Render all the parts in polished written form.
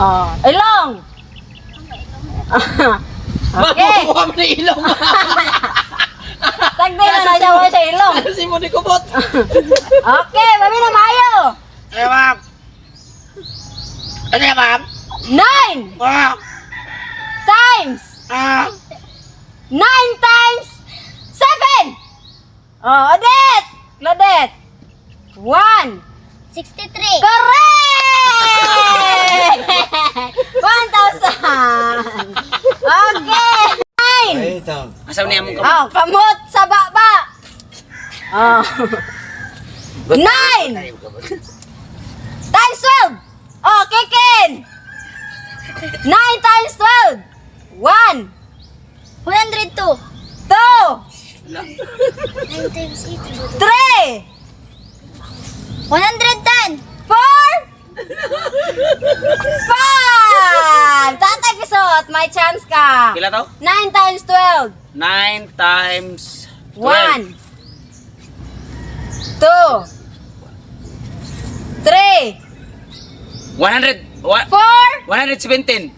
Oh, ilong. Okay. Makuha mo na ilong. Tagdi na na siya, wala siya ilong. Si mo ni kubot. Okay, mami na maayo. Ano, ma'am? Ano yan, ma'am? 9 Ah! times Ah! 9 times 7. Oh, Odette! Claudette. 1. 63. Correct! 1,000. Okay. 9. Asa niya mong Oh, kamot sa baba. Oh. 9 times 12. Oh, Kikin. 9 times 12. 1, 102. 2, 9 times 8. 3, 110. 4, 5. Tatay Pisot, may chance ka. Pila to? 9 times 12. 9 times 1, 2, 3, 100 4, 117.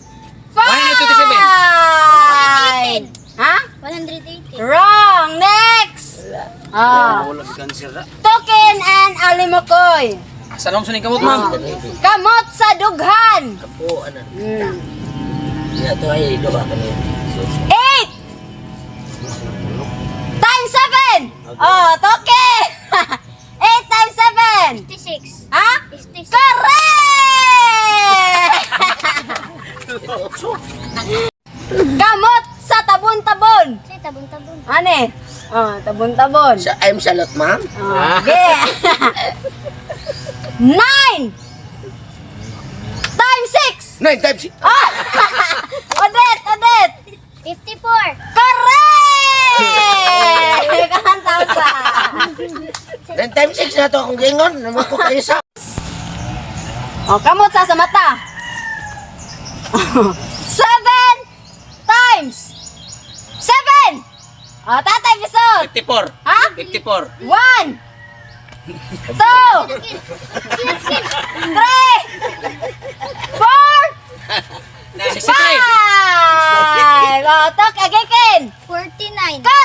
5. 118. Ha? 180. Wrong. Next. Ah. Wala si cancer ra. Tukin and Alimokoy. Asa na suning kamot, ma'am? Kamot sa dughan. Apo, ano? Iya, to ay duha ka niya. 8 times 7. Oh, toke. 8 times 7. 56. Ha? 56. Correct! Kamot sa tabon-tabon. Say, tabon-tabon. Ane? Oh, tabon-tabon. Sa I'm salot, ma'am. Oh, okay. 9 times 6. 9 times 6. Ah! Odette, Odette. 54. Correct! 1,000. 9 times 6 na to akong gingon. Naman ko kayo sa. Oh, kamot sa mata. 7 times 7. Oh, Tatay Bisot. 54. Ha? 54. 1, 2, 3, 4, 63. 5. Oh, tok again. 49. Correct!